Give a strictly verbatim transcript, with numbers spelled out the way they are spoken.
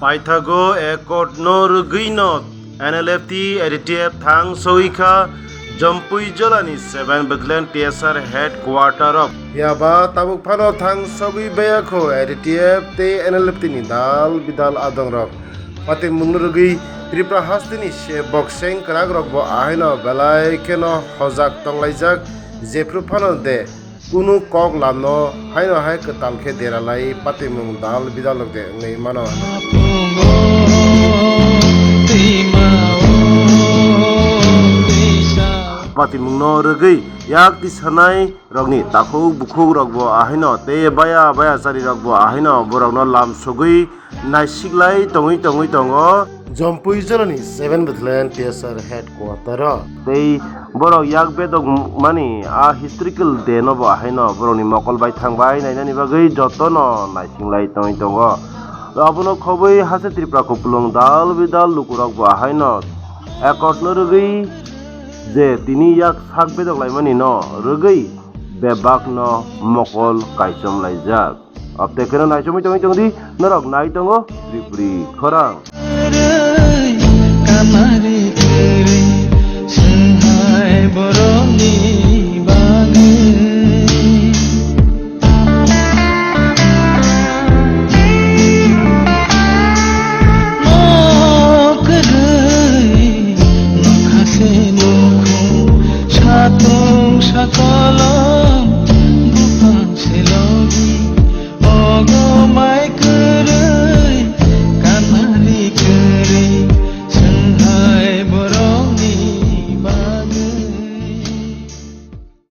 Paithago accord no rwgwi no N L F T A D T F thang sogwi kha Jompui Jolani seven Battalion T S R headquarter o. Phiya ba tabuk phano thang sogwi baya kho A D T F tei N L F T ni dal bidal adong rok. Patimung no rwgwi Tripura hasteni se bokseng kwrak rok bo ahaino belai kheno hojak tonglaijak, jephru phano de kunu kok lamno haino hai kwtal khe deralai patimung dal bidal rok de wngwi mano. Patimung no rwgwi yak tisanai rokni takhuk bukhuk rok bo ahaino tei baya baya chari rok bo ahaino borok no lam sogwi naisiklai tongwi tongwi tongo. Jompui Jolani seven Battalion T S R headquarter o. Tei borok yak bedok mani a historical day no bo ahaino borokni mokol bai thangbai nainani bagwi jotono naisinglai tongwi tongo. Abono khobwi hase Tripura kupulung dal bidal lukurok bo ahaino accord no rwgwi je tini yak sak bedok laimani no rwgwi bebak no mokol kaichom laijak. Abte kheno naichomwi tongwi tongdi, norok nai tongo Tripuri khorang. Kamari kwrwi swnghai borok.